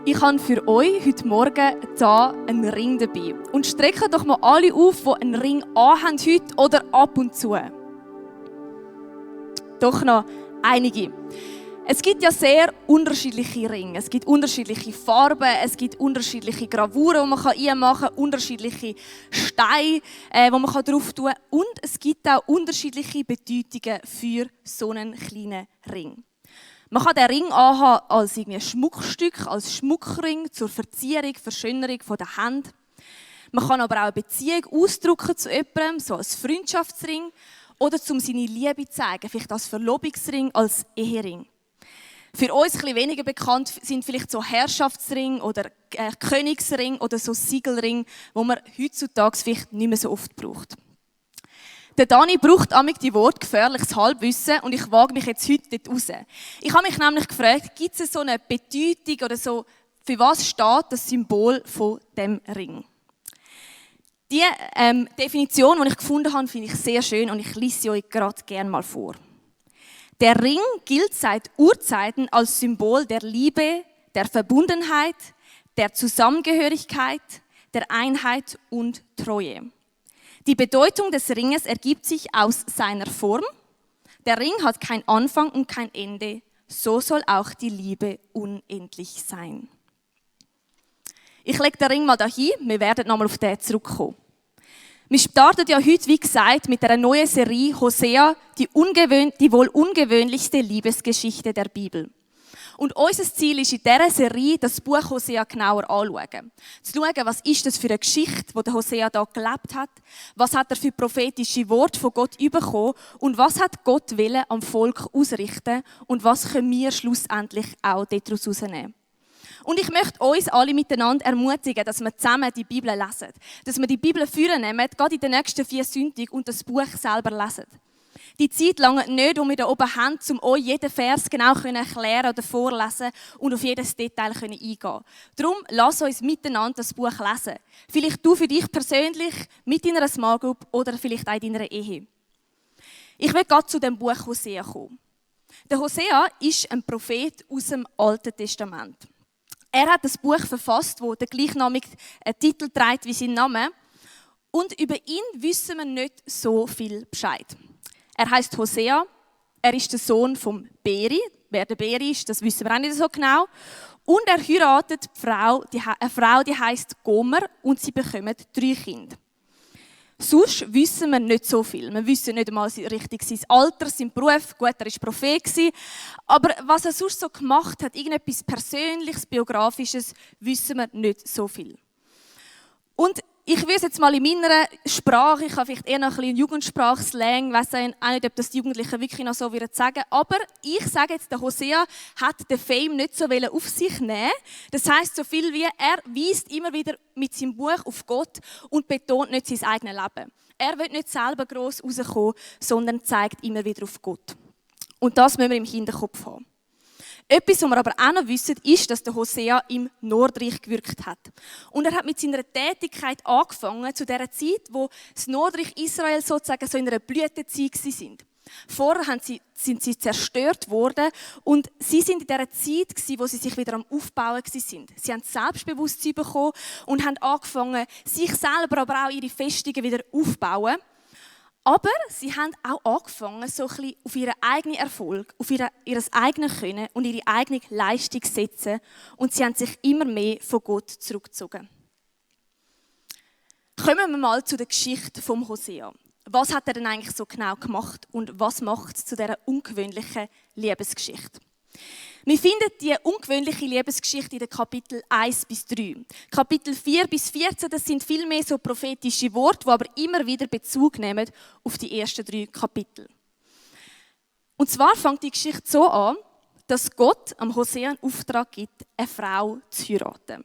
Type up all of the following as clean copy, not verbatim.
Ich habe für euch heute Morgen hier einen Ring dabei. Und streckt doch mal alle auf, die einen Ring anhaben heute oder ab und zu. Doch noch einige. Es gibt ja sehr unterschiedliche Ringe. Es gibt unterschiedliche Farben, es gibt unterschiedliche Gravuren, die man reinmachen kann, unterschiedliche Steine, die man drauf tun kann. Und es gibt auch unterschiedliche Bedeutungen für so einen kleinen Ring. Man kann den Ring anhaben als ein Schmuckstück, als Schmuckring zur Verzierung, Verschönerung der Hände. Man kann aber auch eine Beziehung ausdrücken zu jemandem, so als Freundschaftsring oder um seine Liebe zu zeigen, vielleicht als Verlobungsring, als Ehering. Für uns ein bisschen weniger bekannt sind vielleicht so Herrschaftsring oder Königsring oder so Siegelring, wo man heutzutage vielleicht nicht mehr so oft braucht. Der Dani braucht amig die Worte gefährliches Halbwissen und ich wage mich jetzt heute dort raus. Ich habe mich nämlich gefragt, gibt es so eine Bedeutung oder so, für was steht das Symbol von dem Ring? Die Definition, die ich gefunden habe, finde ich sehr schön und ich lese sie euch gerade gerne mal vor. Der Ring gilt seit Urzeiten als Symbol der Liebe, der Verbundenheit, der Zusammengehörigkeit, der Einheit und Treue. Die Bedeutung des Ringes ergibt sich aus seiner Form. Der Ring hat keinen Anfang und kein Ende. So soll auch die Liebe unendlich sein. Ich lege den Ring mal dahin. Wir werden nochmal auf den zurückkommen. Wir starten ja heute, wie gesagt, mit einer neuen Serie Hosea, die wohl ungewöhnlichste Liebesgeschichte der Bibel. Und unser Ziel ist in dieser Serie, das Buch Hosea genauer anzuschauen. Zu schauen, was ist das für eine Geschichte, die der Hosea da gelebt hat, was hat er für prophetische Worte von Gott bekommen und was hat Gott wollen am Volk ausrichten und was können wir schlussendlich auch daraus herausnehmen. Und ich möchte uns alle miteinander ermutigen, dass wir zusammen die Bibel lesen. Dass wir die Bibel vornehmen, gerade in den nächsten 4 Sonntagen und das Buch selber lesen. Die Zeit lange nicht, die wir hier oben haben, um euch jeden Vers genau erklären oder vorlesen und auf jedes Detail eingehen. Darum lass uns miteinander das Buch lesen. Vielleicht du für dich persönlich, mit deiner Small Group oder vielleicht auch in deiner Ehe. Ich will gerade zu dem Buch Hosea kommen. Der Hosea ist ein Prophet aus dem Alten Testament. Er hat das Buch verfasst, das den gleichnamigen Titel trägt wie sein Name. Und über ihn wissen wir nicht so viel Bescheid. Er heißt Hosea, er ist der Sohn von Beri. Wer der Beri ist, das wissen wir auch nicht so genau. Und er heiratet eine Frau, die heißt Gomer, und sie bekommen 3 Kinder. Sonst wissen wir nicht so viel. Wir wissen nicht einmal richtig sein Alter, sein Beruf. Gut, er war Prophet. Aber was er sonst so gemacht hat, irgendetwas Persönliches, Biografisches, wissen wir nicht so viel. Und ich will es jetzt mal in meiner Sprache, ich habe vielleicht eher noch ein bisschen Jugendsprache, Slang, ich weiss auch nicht, ob das die Jugendlichen wirklich noch so sagen würden. Aber ich sage jetzt, der Hosea hat den Fame nicht so auf sich nehmen. Das heisst so viel wie, er weist immer wieder mit seinem Buch auf Gott und betont nicht sein eigenes Leben. Er will nicht selber gross rauskommen, sondern zeigt immer wieder auf Gott. Und das müssen wir im Hinterkopf haben. Etwas, was wir aber auch noch wissen, ist, dass der Hosea im Nordreich gewirkt hat. Und er hat mit seiner Tätigkeit angefangen zu der Zeit, wo das Nordreich Israel sozusagen so in einer Blütezeit waren. Vorher sind sie zerstört worden und sie sind in dieser Zeit, wo sie sich wieder am Aufbauen waren. Sie haben Selbstbewusstsein bekommen und haben angefangen, sich selber, aber auch ihre Festungen wieder aufzubauen. Aber sie haben auch angefangen, so ein bisschen auf ihren eigenen Erfolg, auf ihr eigenes Können und ihre eigene Leistung zu setzen. Und sie haben sich immer mehr von Gott zurückgezogen. Kommen wir mal zu der Geschichte vom Hosea. Was hat er denn eigentlich so genau gemacht und was macht es zu dieser ungewöhnlichen Liebesgeschichte? Wir finden die ungewöhnliche Liebesgeschichte in den Kapitel 1 bis 3. Kapitel 4 bis 14, das sind viel mehr so prophetische Worte, die aber immer wieder Bezug nehmen auf die ersten 3 Kapitel. Und zwar fängt die Geschichte so an, dass Gott am Hosea einen Auftrag gibt, eine Frau zu heiraten.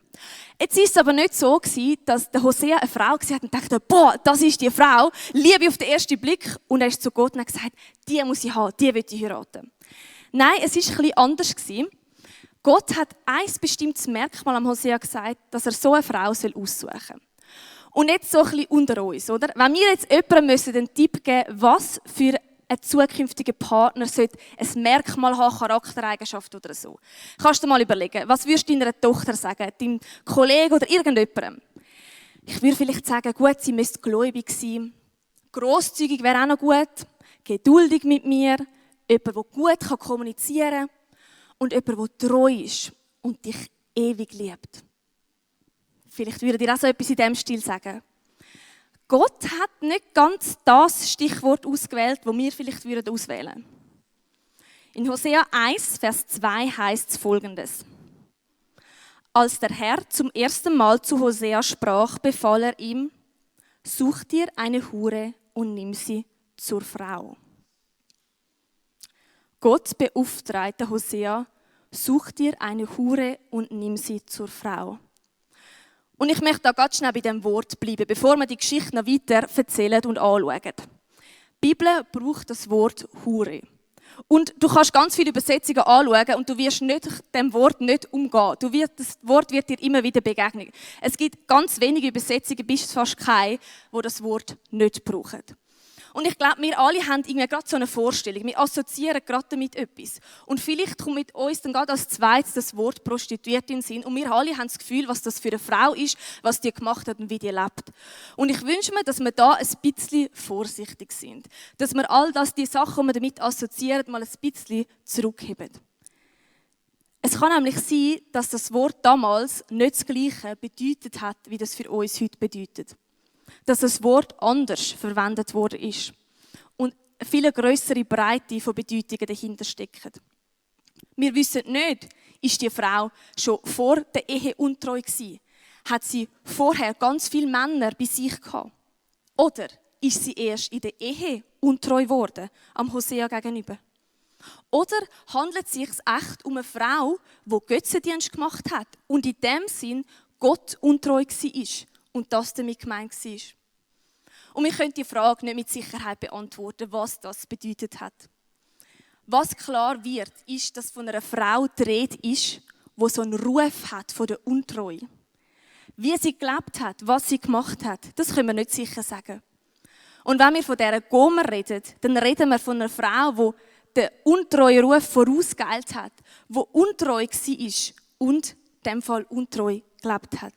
Jetzt war es aber nicht so, dass der Hosea eine Frau gesehen hat und dachte, boah, das ist die Frau, Liebe auf den ersten Blick. Und er ist zu Gott und hat gesagt, die muss ich haben, die will ich heiraten. Nein, es war etwas anders. Gott hat ein bestimmtes Merkmal am Hosea gesagt, dass er so eine Frau aussuchen soll. Und jetzt so ein bisschen unter uns, oder? Wenn wir jetzt jemandem einen Tipp geben müssen, was für ein zukünftiger Partner sollte ein Merkmal haben, Charaktereigenschaft oder so. Kannst du dir mal überlegen, was würdest du deiner Tochter sagen, deinem Kollegen oder irgendjemandem? Ich würde vielleicht sagen, gut, sie müsste gläubig sein, grosszügig wäre auch noch gut, geduldig mit mir, jemand, der gut kommunizieren kann und jemand, der treu ist und dich ewig liebt. Vielleicht würdet ihr auch so etwas in diesem Stil sagen. Gott hat nicht ganz das Stichwort ausgewählt, das wir vielleicht auswählen würden. In Hosea 1, Vers 2 heißt es Folgendes. Als der Herr zum ersten Mal zu Hosea sprach, befahl er ihm, such dir eine Hure und nimm sie zur Frau. Gott beauftragte Hosea, such dir eine Hure und nimm sie zur Frau. Und ich möchte da ganz schnell bei dem Wort bleiben, bevor wir die Geschichte noch weiter erzählen und anschauen. Die Bibel braucht das Wort Hure. Und du kannst ganz viele Übersetzungen anschauen und du wirst dem Wort nicht umgehen. Das Wort wird dir immer wieder begegnen. Es gibt ganz wenige Übersetzungen, bis fast keine, die das Wort nicht brauchen. Und ich glaube, wir alle haben irgendwie gerade so eine Vorstellung. Wir assoziieren gerade damit etwas. Und vielleicht kommt mit uns dann gerade als zweites das Wort Prostituierte in den Sinn. Und wir alle haben das Gefühl, was das für eine Frau ist, was die gemacht hat und wie die lebt. Und ich wünsche mir, dass wir da ein bisschen vorsichtig sind. Dass wir all das, die Sachen, die wir damit assoziieren, mal ein bisschen zurückheben. Es kann nämlich sein, dass das Wort damals nicht das Gleiche bedeutet hat, wie das für uns heute bedeutet. Dass das Wort anders verwendet worden ist und eine viel grössere Breite von Bedeutungen dahinter stecken. Wir wissen nicht, ist die Frau schon vor der Ehe untreu gewesen? Hat sie vorher ganz viele Männer bei sich gehabt? Oder ist sie erst in der Ehe untreu geworden, am Hosea gegenüber? Oder handelt es sich echt um eine Frau, die Götzendienst gemacht hat und in dem Sinn Gott untreu war? Und das damit gemeint war. Und wir können die Frage nicht mit Sicherheit beantworten, was das bedeutet hat. Was klar wird, ist, dass von einer Frau die Rede ist, die so einen Ruf hat von der Untreue. Wie sie gelebt hat, was sie gemacht hat, das können wir nicht sicher sagen. Und wenn wir von dieser Gomer reden, dann reden wir von einer Frau, die den untreuen Ruf vorausgeeilt hat, die untreu war und in diesem Fall untreu gelebt hat.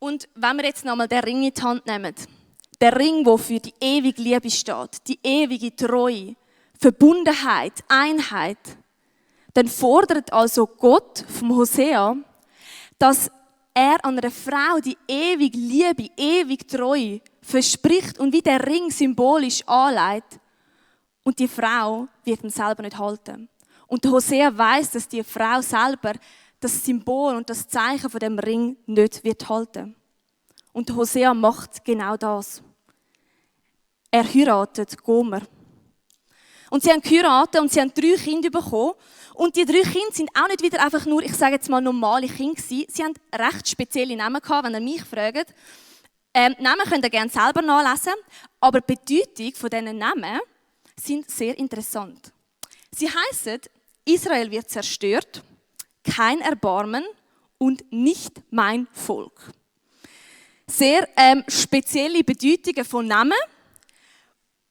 Und wenn wir jetzt nochmal den Ring in die Hand nehmen, der Ring, der für die ewige Liebe steht, die ewige Treue, Verbundenheit, Einheit, dann fordert also Gott vom Hosea, dass er an einer Frau die ewige Liebe, ewig Treue verspricht und wie der Ring symbolisch anlegt. Und die Frau wird ihn selber nicht halten. Und der Hosea weiss, dass die Frau selber das Symbol und das Zeichen von dem Ring nicht wird halten. Und Hosea macht genau das. Er heiratet Gomer. Und sie haben geheiratet und sie haben 3 Kinder bekommen. Und die 3 Kinder sind auch nicht wieder einfach nur, ich sage jetzt mal, normale Kinder gewesen. Sie haben recht spezielle Namen gehabt, wenn ihr mich fragt. Namen könnt ihr gerne selber nachlesen. Aber die Bedeutung von diesen Namen sind sehr interessant. Sie heissen, Israel wird zerstört, kein Erbarmen und nicht mein Volk. Sehr spezielle Bedeutungen von Namen.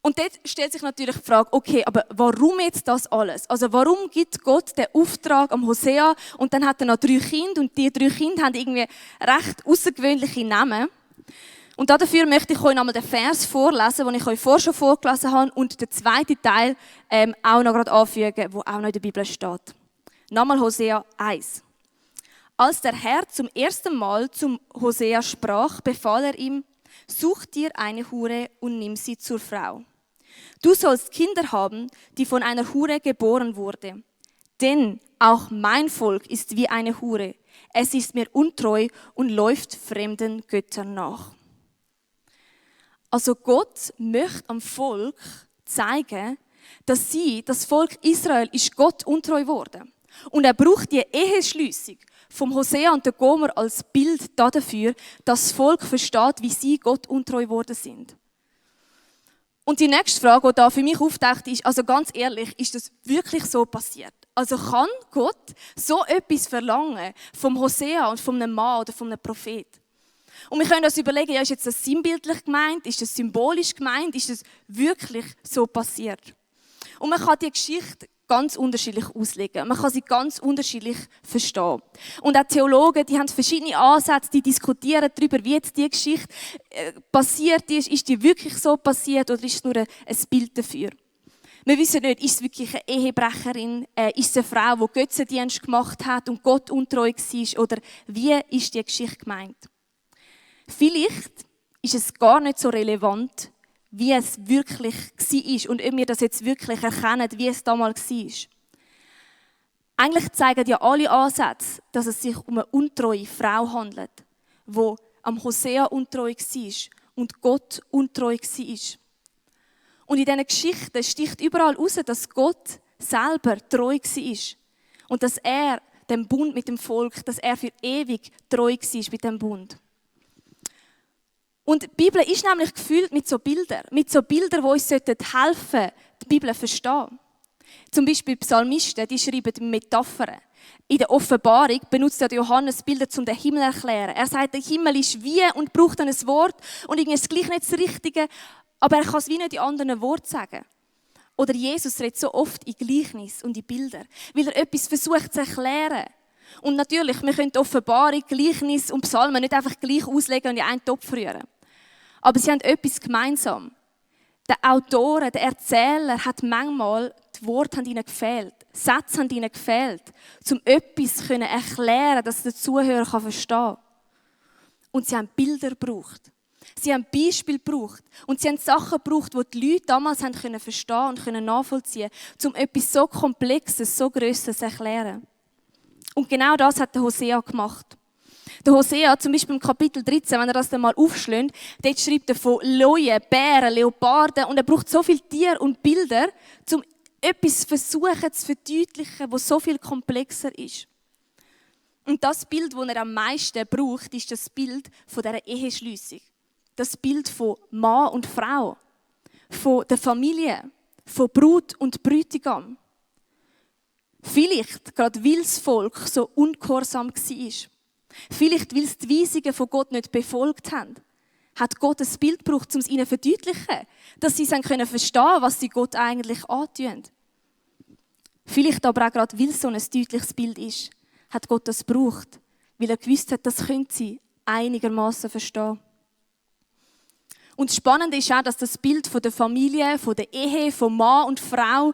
Und dort stellt sich natürlich die Frage, okay, aber warum jetzt das alles? Also warum gibt Gott den Auftrag am Hosea und dann hat er noch 3 Kinder und die 3 Kinder haben irgendwie recht außergewöhnliche Namen. Und dafür möchte ich euch nochmal den Vers vorlesen, den ich euch vorher schon vorgelesen habe und den zweiten Teil auch noch gerade anfügen, der auch noch in der Bibel steht. Nochmal Hosea 1. Als der Herr zum ersten Mal zum Hosea sprach, befahl er ihm, such dir eine Hure und nimm sie zur Frau. Du sollst Kinder haben, die von einer Hure geboren wurde. Denn auch mein Volk ist wie eine Hure. Es ist mir untreu und läuft fremden Göttern nach. Also Gott möchte am Volk zeigen, dass das Volk Israel ist Gott untreu geworden. Und er braucht die Eheschliessung vom Hosea und der Gomer als Bild dafür, dass das Volk versteht, wie sie Gott untreu geworden sind. Und die nächste Frage, die da für mich auftaucht, ist, also ganz ehrlich, ist das wirklich so passiert? Also kann Gott so etwas verlangen vom Hosea und von einem Mann oder von einem Prophet? Und wir können uns überlegen, ja, ist jetzt das sinnbildlich gemeint, ist das symbolisch gemeint, ist das wirklich so passiert? Und man kann die Geschichte ganz unterschiedlich auslegen. Man kann sie ganz unterschiedlich verstehen. Und auch Theologen, die haben verschiedene Ansätze, die diskutieren darüber, wie jetzt die Geschichte passiert ist. Ist die wirklich so passiert oder ist es nur ein Bild dafür? Wir wissen nicht, ist es wirklich eine Ehebrecherin, ist es eine Frau, die Götzendienst gemacht hat und Gott untreu war, oder wie ist die Geschichte gemeint? Vielleicht ist es gar nicht so relevant, wie es wirklich war und ob wir das jetzt wirklich erkennen, wie es damals war. Eigentlich zeigen ja alle Ansätze, dass es sich um eine untreue Frau handelt, die am Hosea untreu war und Gott untreu war. Und in diesen Geschichten sticht überall heraus, dass Gott selber treu war und dass er dem Bund mit dem Volk, dass er für ewig treu war mit dem Bund. Und die Bibel ist nämlich gefüllt mit so Bildern, die uns helfen sollten, die Bibel zu verstehen. Zum Beispiel die Psalmisten, die schreiben Metaphern. In der Offenbarung benutzt Johannes Bilder, um den Himmel zu erklären. Er sagt, der Himmel ist wie und braucht dann ein Wort und irgendwie ist es gleich nicht das Richtige, aber er kann es wie nicht in anderen Worten sagen. Oder Jesus redet so oft in Gleichnis und in Bilder, weil er etwas versucht zu erklären. Und natürlich, wir können die Offenbarung, Gleichnis und Psalmen nicht einfach gleich auslegen und in einen Topf rühren. Aber sie haben etwas gemeinsam. Der Autor, der Erzähler hat manchmal, die Worte haben ihnen gefehlt, Sätze haben ihnen gefehlt, um etwas zu erklären, dass der Zuhörer verstehen kann. Und sie haben Bilder gebraucht. Sie haben Beispiele gebraucht. Und sie haben Sachen gebraucht, die die Leute damals haben verstehen und nachvollziehen konnten, um etwas so Komplexes, so Grosses zu erklären. Und genau das hat der Hosea gemacht. Der Hosea, zum Beispiel im Kapitel 13, wenn er das dann mal aufschlägt, dort schreibt er von Löwen, Bären, Leoparden und er braucht so viele Tiere und Bilder, um etwas versuchen zu verdeutlichen, was so viel komplexer ist. Und das Bild, das er am meisten braucht, ist das Bild von dieser Eheschliessung. Das Bild von Mann und Frau, von der Familie, von Brut und Bräutigam. Vielleicht, gerade weil das Volk so ungehorsam war. Vielleicht, weil sie die Weisungen von Gott nicht befolgt haben, hat Gott ein Bild gebraucht, um es ihnen zu verdeutlichen, dass sie dann verstehen können, was sie Gott eigentlich antun. Vielleicht aber auch gerade, weil es so ein deutliches Bild ist, hat Gott das gebraucht, weil er gewusst hat, das können sie einigermaßen verstehen. Und das Spannende ist auch, dass das Bild von der Familie, von der Ehe, von Mann und Frau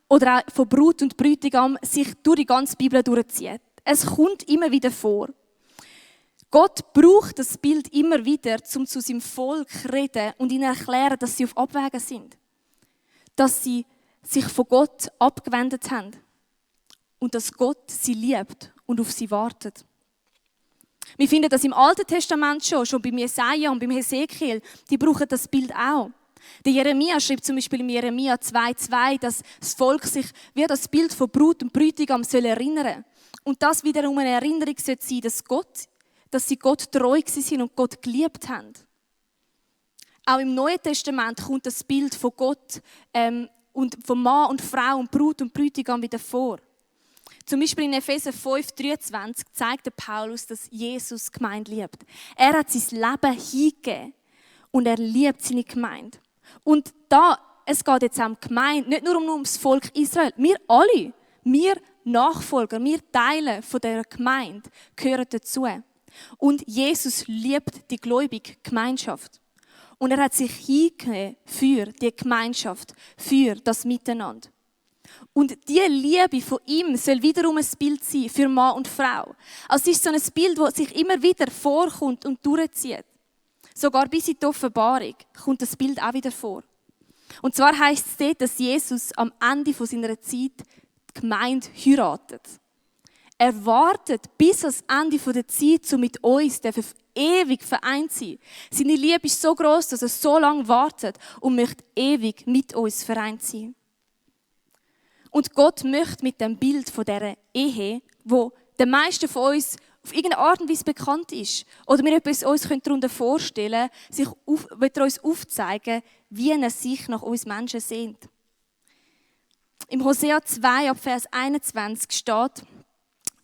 oder auch von Brut und Bräutigam sich durch die ganze Bibel durchzieht. Es kommt immer wieder vor. Gott braucht das Bild immer wieder, um zu seinem Volk zu reden und ihnen erklären, dass sie auf Abwägen sind. Dass sie sich von Gott abgewendet haben. Und dass Gott sie liebt und auf sie wartet. Wir finden das im Alten Testament schon beim Jesaja und beim Hesekiel. Die brauchen das Bild auch. Der Jeremia schreibt zum Beispiel im Jeremia 2,2, dass das Volk sich wie das Bild von Brut und Bräutigam erinnern soll. Und das wiederum eine Erinnerung sollte sein, dass sie Gott treu sind und Gott geliebt haben. Auch im Neuen Testament kommt das Bild von Gott und von Mann und Frau und Brut und Bräutigam wieder vor. Zum Beispiel in Epheser 5,23 zeigt der Paulus, dass Jesus die Gemeinde liebt. Er hat sein Leben hingegeben und er liebt seine Gemeinde. Und es geht jetzt auch um die Gemeinde, nicht nur um das Volk Israel. Wir alle, wir Nachfolger, wir Teile von dieser Gemeinde gehören dazu. Und Jesus liebt die gläubige Gemeinschaft. Und er hat sich hingegeben für die Gemeinschaft, für das Miteinander. Und diese Liebe von ihm soll wiederum ein Bild sein für Mann und Frau. Also es ist so ein Bild, das sich immer wieder vorkommt und durchzieht. Sogar bis in die Offenbarung kommt das Bild auch wieder vor. Und zwar heisst es dort, dass Jesus am Ende seiner Zeit die Gemeinde heiratet. Er wartet bis ans Ende der Zeit, um mit uns ewig vereint zu sein. Seine Liebe ist so gross, dass er so lange wartet und möchte ewig mit uns vereint sein. Und Gott möchte mit dem Bild von dieser Ehe, wo den meisten von uns auf irgendeine Art und Weise bekannt ist, oder wir uns darunter vorstellen können, wird er uns aufzeigen, wie er sich nach uns Menschen sehnt. Im Hosea 2, ab Vers 21 steht: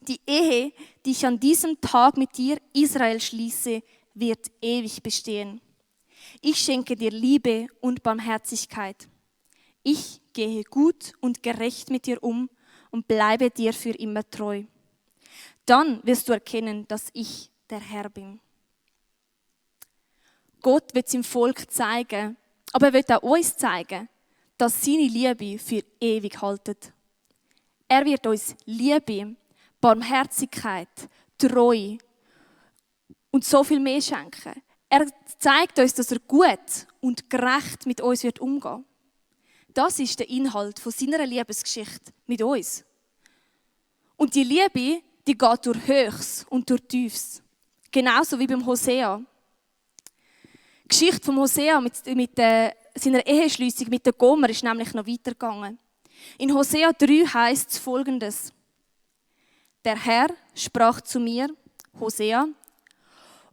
Die Ehe, die ich an diesem Tag mit dir, Israel, schließe, wird ewig bestehen. Ich schenke dir Liebe und Barmherzigkeit. Ich gehe gut und gerecht mit dir um und bleibe dir für immer treu. Dann wirst du erkennen, dass ich der Herr bin. Gott wird seinem Volk zeigen, aber er wird auch uns zeigen, dass seine Liebe für ewig haltet. Er wird uns Liebe, Barmherzigkeit, Treue und so viel mehr schenken. Er zeigt uns, dass er gut und gerecht mit uns wird umgehen. Das ist der Inhalt von seiner Liebesgeschichte mit uns. Und die Liebe, die geht durch Höchst und durch Tiefs. Genauso wie beim Hosea. Die Geschichte von Hosea mit seiner Eheschliessung mit der Gomer ist nämlich noch weitergegangen. In Hosea 3 heißt es Folgendes: Der Herr sprach zu mir, Hosea,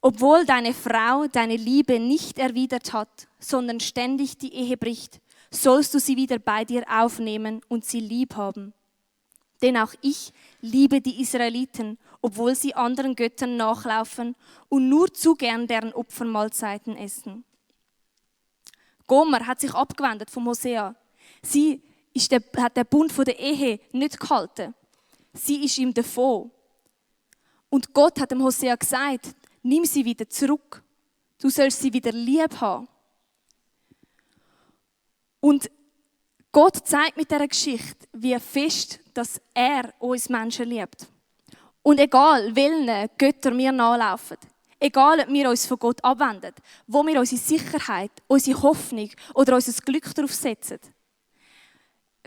obwohl deine Frau deine Liebe nicht erwidert hat, sondern ständig die Ehe bricht, sollst du sie wieder bei dir aufnehmen und sie lieb haben. Denn auch ich liebe die Israeliten, obwohl sie anderen Göttern nachlaufen und nur zu gern deren Opfermahlzeiten essen. Gomer hat sich abgewendet vom Hosea. Sie hat den Bund der Ehe nicht gehalten. Sie ist ihm davon. Und Gott hat dem Hosea gesagt, nimm sie wieder zurück. Du sollst sie wieder lieb haben. Und Gott zeigt mit dieser Geschichte, wie fest, dass er uns Menschen liebt. Und egal, welchen Göttern wir nachlaufen, egal, ob wir uns von Gott abwenden, wo wir unsere Sicherheit, unsere Hoffnung oder unser Glück darauf setzen,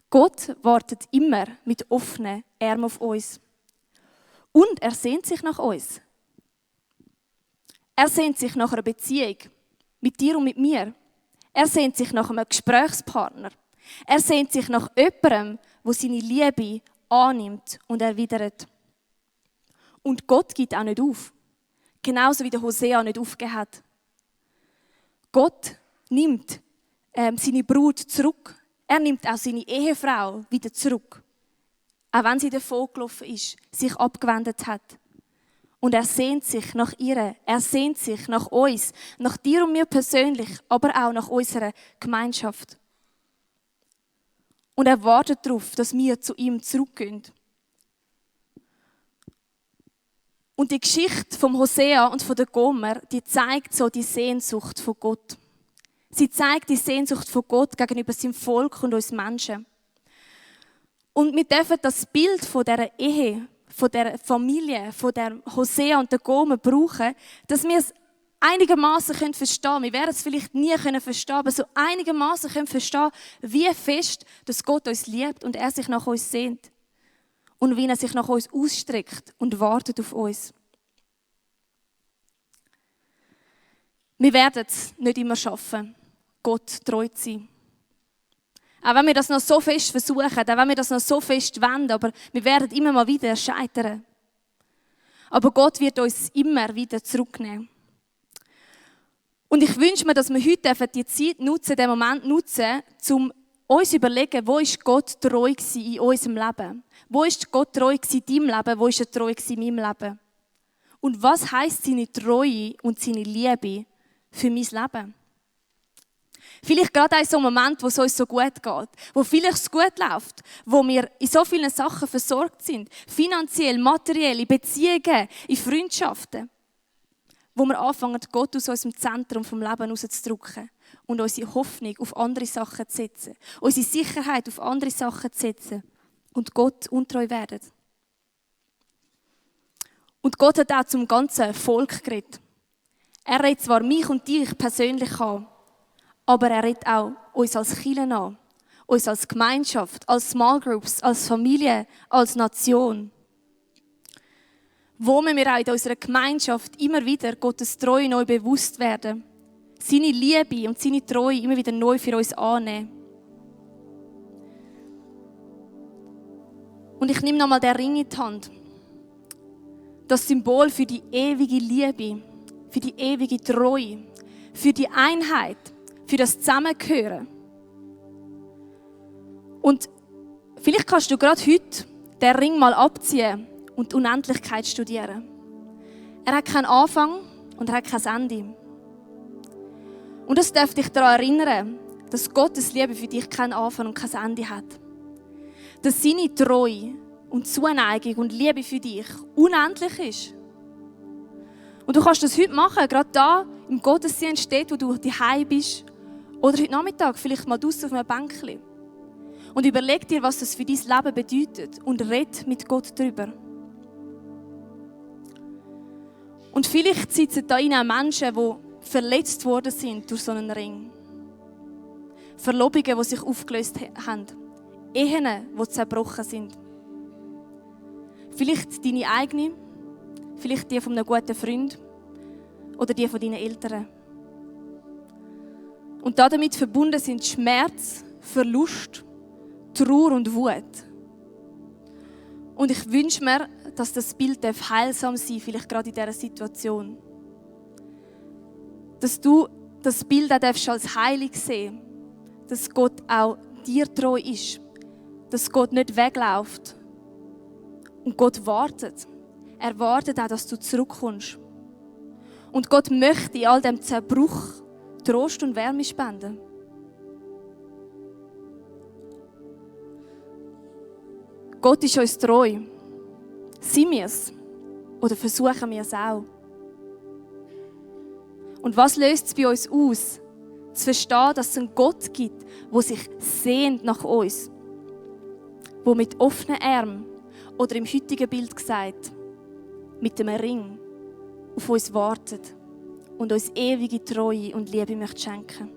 Gott wartet immer mit offenen Armen auf uns. Und er sehnt sich nach uns. Er sehnt sich nach einer Beziehung mit dir und mit mir. Er sehnt sich nach einem Gesprächspartner. Er sehnt sich nach jemandem, der seine Liebe annimmt und erwidert. Und Gott gibt auch nicht auf. Genauso wie der Hosea nicht aufgegeben hat. Gott nimmt seine Brut zurück. Er nimmt auch seine Ehefrau wieder zurück. Auch wenn sie davon gelaufen ist, sich abgewendet hat. Und er sehnt sich nach ihr. Er sehnt sich nach uns, nach dir und mir persönlich, aber auch nach unserer Gemeinschaft. Und er wartet darauf, dass wir zu ihm zurückgehen. Und die Geschichte vom Hosea und von der Gomer, die zeigt so die Sehnsucht von Gott. Sie zeigt die Sehnsucht von Gott gegenüber seinem Volk und uns Menschen. Und wir dürfen das Bild von dieser Ehe, von der Familie, von der Hosea und der Gomer brauchen, dass wir es einigermaßen verstehen können. Wir werden es vielleicht nie verstehen, aber so einigermaßen verstehen, wie fest, dass Gott uns liebt und er sich nach uns sehnt. Und wie er sich nach uns ausstreckt und wartet auf uns. Wir werden es nicht immer schaffen, Gott treu zu sein. Auch wenn wir das noch so fest versuchen, auch wenn wir das noch so fest wollen, aber wir werden immer mal wieder scheitern. Aber Gott wird uns immer wieder zurücknehmen. Und ich wünsche mir, dass wir heute die Zeit nutzen, den Moment nutzen, um uns zu überlegen, wo ist Gott treu gewesen in unserem Leben? Wo ist Gott treu gewesen in deinem Leben? Wo ist er treu gewesen in meinem Leben? Und was heisst seine Treue und seine Liebe für mein Leben? Vielleicht gerade in so einem Moment, wo es uns so gut geht, wo vielleicht es gut läuft, wo wir in so vielen Sachen versorgt sind, finanziell, materiell, in Beziehungen, in Freundschaften, wo wir anfangen, Gott aus unserem Zentrum vom Leben rauszudrücken und unsere Hoffnung auf andere Sachen zu setzen, unsere Sicherheit auf andere Sachen zu setzen und Gott untreu werden. Und Gott hat auch zum ganzen Volk geredet. Er redet zwar mich und dich persönlich an, aber er redet auch uns als Kirche an, uns als Gemeinschaft, als Small Groups, als Familie, als Nation. Wo wir auch in unserer Gemeinschaft immer wieder Gottes Treue neu bewusst werden, seine Liebe und seine Treue immer wieder neu für uns annehmen. Und ich nehme nochmal den Ring in die Hand. Das Symbol für die ewige Liebe, für die ewige Treue, für die Einheit, für das Zusammengehören. Und vielleicht kannst du gerade heute den Ring mal abziehen und die Unendlichkeit studieren. Er hat keinen Anfang Und er hat kein Ende. Und das darf dich daran erinnern, dass Gottes Liebe für dich keinen Anfang und kein Ende hat. Dass seine Treue und Zuneigung und Liebe für dich unendlich ist. Und du kannst das heute machen, gerade da im Gottesdienst, dort, wo du daheim bist. Oder heute Nachmittag, vielleicht mal draussen auf einem Bänkchen. Und überleg dir, was das für dein Leben bedeutet und red mit Gott darüber. Und vielleicht sitzen da auch Menschen, die verletzt worden sind durch so einen Ring. Verlobungen, die sich aufgelöst haben. Ehen, die zerbrochen sind. Vielleicht deine eigene, vielleicht die von einem guten Freund oder die von deinen Eltern. Und damit verbunden sind Schmerz, Verlust, Trauer und Wut. Und ich wünsche mir, dass das Bild heilsam sein darf, vielleicht gerade in dieser Situation. Dass du das Bild auch als heilig sehen darfst, dass Gott auch dir treu ist, dass Gott nicht wegläuft. Und Gott wartet. Er wartet auch, dass du zurückkommst. Und Gott möchte in all dem Zerbruch Trost und Wärme spenden. Gott ist uns treu. Sind wir es? Oder versuchen wir es auch? Und was löst es bei uns aus, zu verstehen, dass es einen Gott gibt, der sich sehnt nach uns, der mit offenen Armen oder im heutigen Bild gesagt, mit einem Ring auf uns wartet und uns ewige Treue und Liebe möchte schenken.